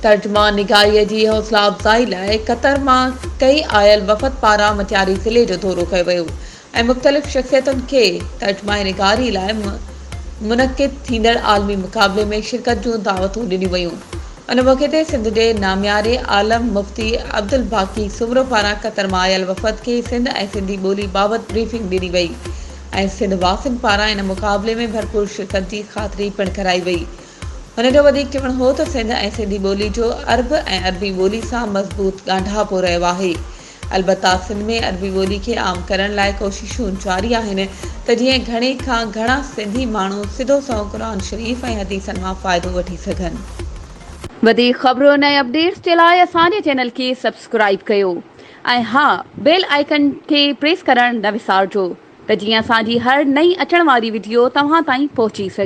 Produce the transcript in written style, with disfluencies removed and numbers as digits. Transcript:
ترجما نگاريء جي حوصلا افزائي لاء قطر مان ڪهي آيل وفد پاران مٽياري ضلعي جو دورو ڪيو ويو ۽ مختلف شخصيتن کي ترجمه نگاري لاء منعقد ٿيندڙ عالمي مقابلي ۾ شرڪت جون دعوتون ڏنيون ويون. ان موقعي تي سنڌ جي نامياري عالم مفتي عبدالباقي سومرو پاران قطر مان آيل وفد کي سنڌ ۽ سنڌي ٻولي بابت بريفنگ ڏني وئي ۽ سنڌ واسين پاران ان مقابلي ۾ ڀرپور شرڪت جي خاطري پڻ ڪرائي وئي. هن جو وڌيڪ چوڻ هو ته سنڌ ۽ سنڌي ٻولي جو عرب ۽ عربي ٻولي سان مضبوط ڳانڍاپو رهيو آهي. البته سنڌ ۾ عربي ٻولي کي عام ڪرڻ لاء ڪوششون جاري آهن ته جيئن گهڻي کان گهڻا سنڌي ماڻهو سڌو سنئون قرآن شريف ۽ حديثن مان فائدو وٺي سگهن. وڌيڪ خبرن ۽ اپڊيٽس جي لاء اسان جي چينل کي سبسڪرائيب ڪيو ۽ ها بيل آئيڪن کي پريس ڪرڻ نه وسارجو ته جيئن اسان جي هر نئين اچڻ واري وڊيو توهان تائين پهچي سگهي.